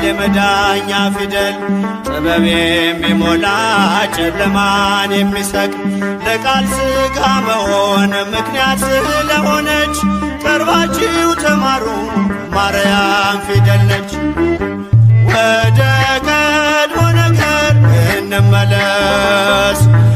የመዳኛ ፊደል ጥበብ የሚሞላ ጨለማን የሚሰቅል ለቃል ሥጋ መሆን ምክንያት ስለሆነች ቀርባችሁ ተማሩ ማርያም ፊደል ነች። ወደ ቀድሞ ነገር እንመለስ።